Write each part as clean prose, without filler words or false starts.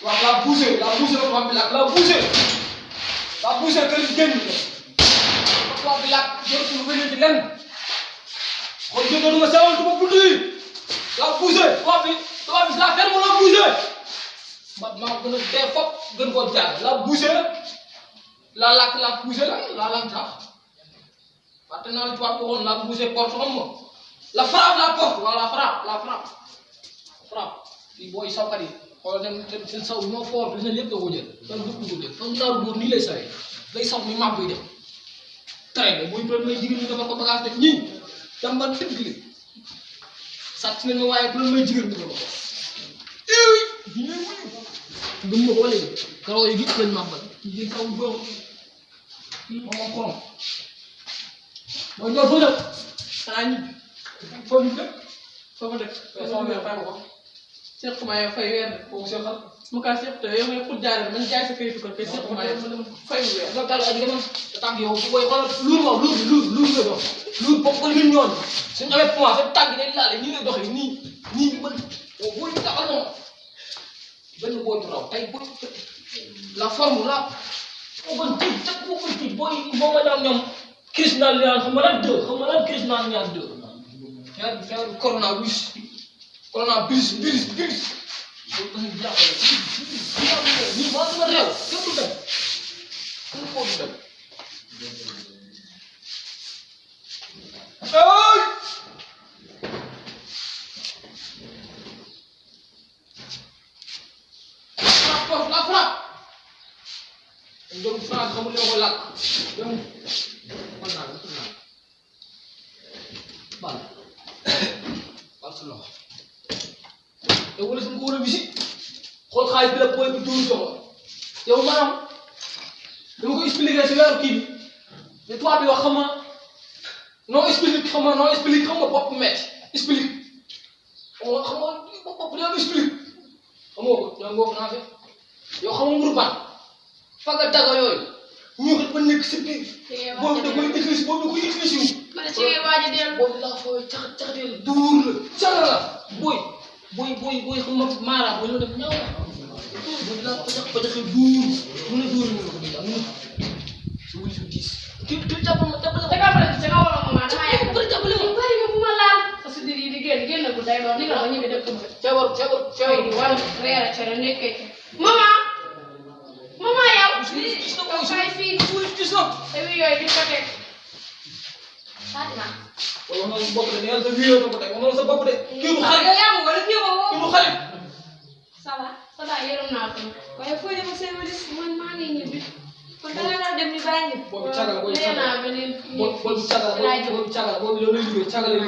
waaw la bougé la tubaab bi la bougé kër gi génn tubaab bi jël ko wéññi ci lenn xool jëndoo du ma sewal du ma bunt yi la bougé tubaab bi la ferme la bougé maa gën a dee fop gën koo jaar la bougé la lakk la bougé la lam tax fàtte naa la tubaab bi waxoon la bougé porte xam nga la frappe la porte waaw la frappe fii booy sawkat yi xoolal seen saw bi moo fort bi seen lépp da ko jël seen lépp da ko jël comme naaru góor nii lay sawee day saw mi màbb yi dem très bien muy premier jigéen ñi defar ko bagage def ñii dem ba tëgg li sàcc nañ ma waaye premier jigéen ñi defar ko gëm ma ko wala yi karaw yi gis lañ màbbal di saw góor moom korom mooy ñor foo dëkk xanaa ñibbi foo ñu dëkk foo fa dëkk sama weer fay ma ko seet ma yow fay weer boo ko seetal mu kaa seet yow ngay xut jaarale man jaay sa kayitu ko kay seet ma yow fay weer nga dal aji demal tànk yow bu koy xoolal luur nga dox luur bokk ko ñun ñoon suñu amee point sa tànk day laale nii lay doxee nii ñu bëri booy ñu taxal moom benn booy bu raw tey booy la forme la moo gën tiit teg moo gën tiit booy boo ma daan ñoom crise naan ñaan xam nga lan crise naan ñaan deux xeer coronavirus virus loolu dañuy jàppale nii maa ngi réew kenn du dem kenn koo du dem la frappe donc France xamul ne ko làkk dem mën naa bal sa loxo te wala suñ ko war a bisi xool xaalis bi la booy bi tuuru jox yow maanaam dama ko expliqué si weeru kii bi ne tubaab bi wax xam nga non explique xam nga bopp metti explique xam nga bopp day am explique xamoo ko ñoo ngoo ko naa fe yow xam nga mburu ban faga daga yooyu ñu xet ba nekk si biir boobu da koy éclise boobu da koy éclise yu man ci ngay waaj a dellu boobu laa fooy caxateel duur la caga la booy xam nga maara booy la def ñaaw la boobu laa pajaxe duur mun a duur ñu ko déjà mun su wuli su diis ki jàppale da nga wala mama dama yàgg bëri jàppale ma bari nga bu ma laal sa si dir yi di génn ko day doon ni nga ba ñëwee def ko feebar di war reer a cere nekkee mama yow gis na ko fay fii gis na te wi yooyu di ko teg Fatima wala wax na sa bopp de nee na sa vidéo ko teg wax na sa bopp de kii du xarit yow yaa ma wala kii woo kii du xarit ça va yërëm naa ko waaye foo dem seen walis man maa ngi ñibbi kon da nga dem ni bàyyi ñu boobu caga la boobu nee naa beneen boobu caga la boobu yow lay liggéey caga lay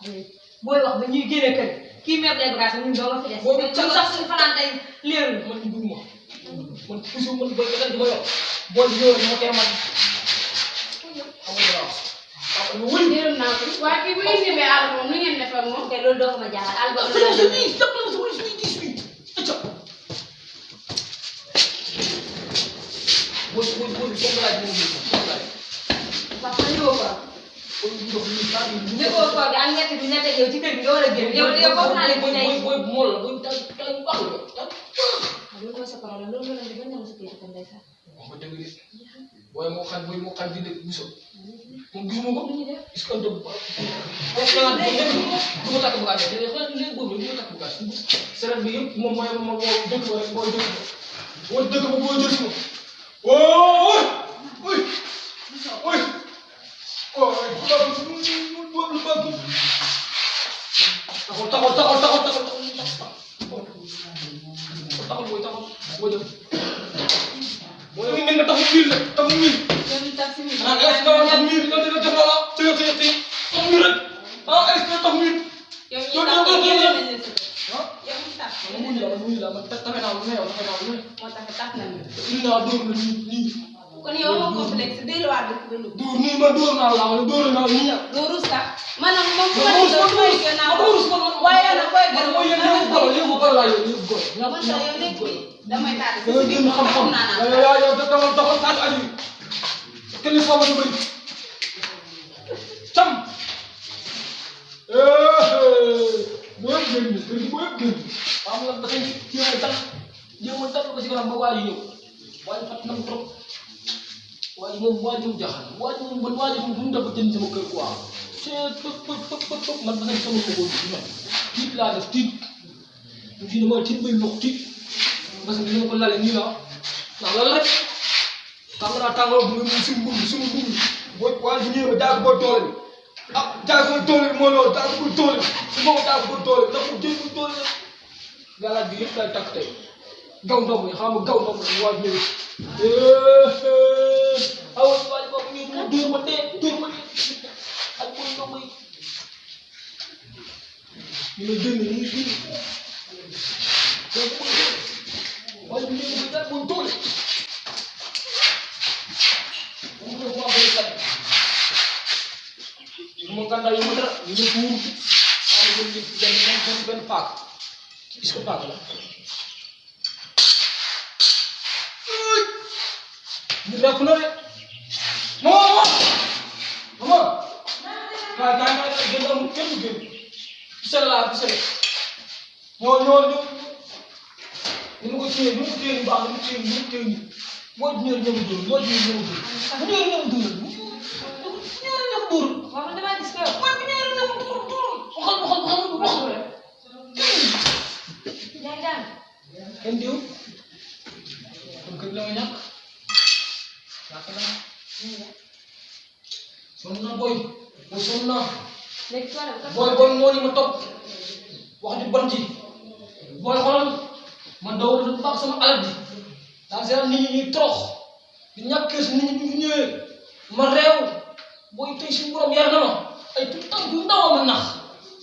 liggéey booy wax ba ñuy génne kër kii meer day bagage ñun doo nga fi des boobu caga sax suñu fanaan tey léeru man duguma man toujours man boy ka dama yor boy bi ñëw dama koy man amul wëy yërëm naa ko waaye kii bu ñu ñëwee àll moom nu ngeen defar moom te loolu doo ko ma jaaxal àll boobu la la ni jàpp na sa wëy suy dis bi acca boy ko laaj mo ngi ko laaj wax ma ñëwoo ko ko ndox ni sa bi ñëwoo ko bi am ñett bi ñett yow ci kër gi nga war a génn yow bokk naa leen ci tey boy mol la boy tal wax la loolu mooy sa problème loolu la di bañ na sa kër ko ndeysa wax ko dëgg de boy moo xam di dëgg biso moom gisuma ko est-ce que do ko takk bagage te xol ni boobu ñu takk bagage seret bi yëpp moom mooy mo dëgg rek mooy dëgg wo dëgg ba boo jël si oy kon yow ma complexe delluwaat dëkk ba lu dóor nii ma dóor naa la wala dóor naa nii doo rus sax maanaam moom fu ma dëkk mooy gën a waaye nag booy gën mooy yëngu golo la yëngu golo man sax yow nekk bi damay taal da nga gën xam-xam yow doxal taatu aju kenn foo ma bëri cam booy génn kër gi booy génn xam nga dafay jéem a dal ko si kanam ba waa ji ñëw waa ji fàtt na mu trop waa ji moom jaaxal waa ji moom man waa ji moom bu mu def ba jënd sama kër quoi c'est pëp man ba sama kókó bi man tiit laa def tiit fii dama tiit bay ndox tiit parce que dina ko laale nii la ndax lan rek tàngoor bu nga suñu mbir boo waa ji ñëwee ba jaag boo toole bi ah jaag boo toole bi moo loolu jaag boo toole bi su ma ko jaag boo toole bi ndax mu jël boo toole la galaaj bi yëpp lay takk tey gaw ndox mi xam nga gaw ndox mi waa ji ñëwee awa waa ji boobu ñëw mu dóor ma dee ak mooy ndox mi ñu ne génn ñu ngi génn waa ji ñëw ba jaag boo toole mo ganda yung dara ñu tuur ay ñu ci ben paak gis ko paak la ñu def na rek mama ka gën am kenn gën bisala ñoo ñu ko téye baax ñu téye mo ñëw waaw man damaa gis ko yow. mooy bu ñëwee rek waxal. yaa ngi daan. kenn diw. kon kër la nga ñàkk. sonn naa booy sonn naa. léegi toile bi. booy moo ni ma topp wax ju bon ci booy xoolal man daw na baax sama alal bi daal seen nit ñi ñuy torox di ñàkk kees nit ñi ñu ñëwee ma réew. booy tey suñu borom yar na ma ay tout temps bu ndaw ma nax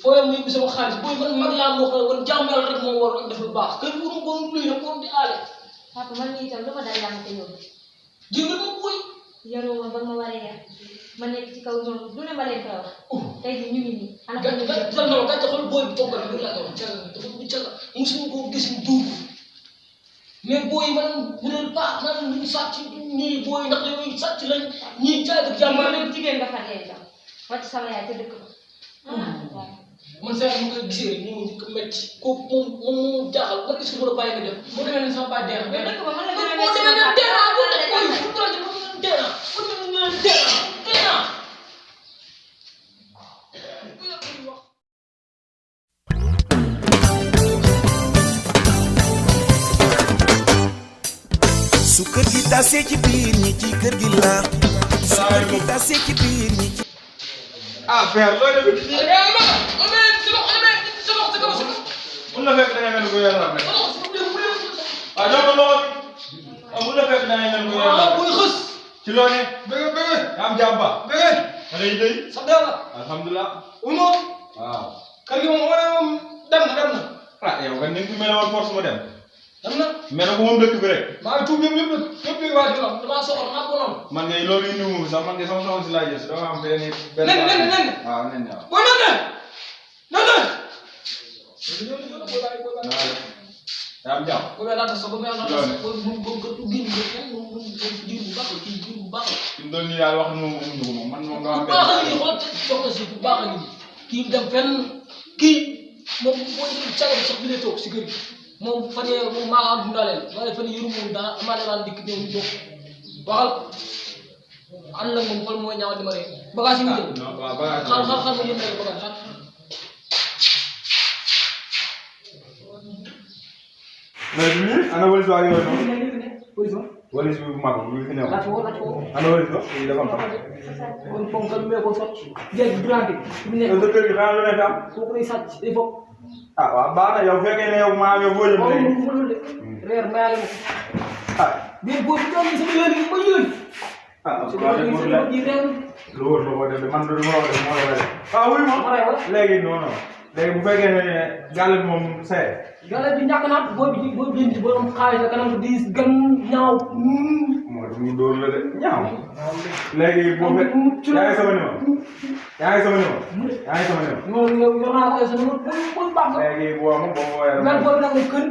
fooyee mu yóbbu sama xaalis booy man mag laa moo xam ne jàmm yàlla rek moo war a def lu baax kër bu mu bon luy rek moom di aale. papa man mii itam lu ma dal yaa ma ko yóbbu. jëngal ma booy. yaroo ma ba ma waree yar ma nekk ci kaw ñoom du ne ma leen koy wax. tey jii ñu ngi nii. ana ko ñu ngi gàtt xool booy bi toggal bi laa koy wax caga dafa bu caga mosuñu koo gis mu duub mais booy yi man bu dee baax naan ñu sàcc ñii booy ndax dañuy sàcc lañ ñii jaay ko jàmbaar lañ. jigéen nga fa dee itam wàcc sama yaay ca dëkk ba. waaw. man saa yi ma koy gisee rek ñu ko métti kooku moom jaaxal man est-ce que mën a bàyyi nga dem boo demee ne sama bàyyi dee na. mais dëkk ba mën na gën a boo demee ne dee naa boo demee ne dee naa boo demee ne dee naa. su kër gi tasee ci biir ñi ci kër gi la su kër gi tasee ci biir ñi ci ah père looy def ci mun na fekk da ngay mel ko yor rek ah ñoo ko lool mun na fekk da ngay mel ko yor rek buy xës ci loo ne bëgg am jàmba bëgg wala yi day sant yàlla alhamdulilah uno waaw kër gi moom wala moom dem na ah yow kan ni fi mel woon force mu dem dem na mel na ko moom dëkk bi rek maa ngi tuub ñëpp waa ci am damaa soxor damaa bonoon man ngay loolu indi wu sax man ngay sama soxna si laa jël doo am benn nen waaw nen waaw boo nen yaa am jàmm bu laata sax bu mel noonu bu gën bu baax la kii bu baax la fi mu doon nii daal wax na moom amuñu ko moom man moom doo am bu baax la nii xool soxna si bu baax la nii kii dem fenn kii moom mooy caga bi sax bi lay toog si kër gi moom fan yee moom maa am dundaleel waaye fan yii yëru moom dara amaa daan dikk ñëw ñu bokk waxal ànd la moom xool mooy ñaaw di ma ree bagage yi mu jël xaar ma jënd ay bagage xaar mais bi ana wëlis waa yooyu noonu wëlis bi bu mag bi fi newoon ana wëlis ba yi dafa am kon ponkal mee ko sot jeeg branché mu nekk sa kër gi xanaa lu ne fi am kooku lay sàcc il faut ah waaw baax na yow fekkee ne yow maa yow foo jëm léegi reer mayaale ma ah mais boobu doon sama yoon yi ma yoon ah lu wóor la ko def de man du ma wax de moo la def ah wuy ma léegi non non léegi bu fekkee ne gàll bi moom see gàll bi ñàkk naa boo jënd boo am xaalis kanam diis gan ñaaw moo tax mu dóor la de ñaaw léegi boo fekk yaa ngi sama numéro non yow yor naa ko sa numéro bu baax léegi boo ma boo woowee benn boobu nag kër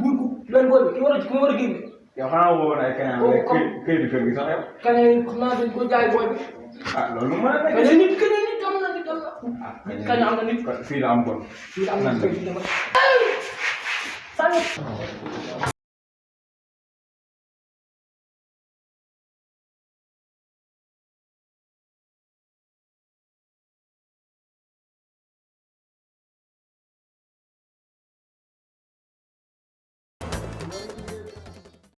buñ ko benn boobu ki war a génne yow xanaa woo na ay kañaan rek këyit kër gi sax yow kañaan xam naa dañ ko jaay booy bi ah loolu mën a nekk mais nit am na kañ am na nit. fii la am kon. fii la am na nit.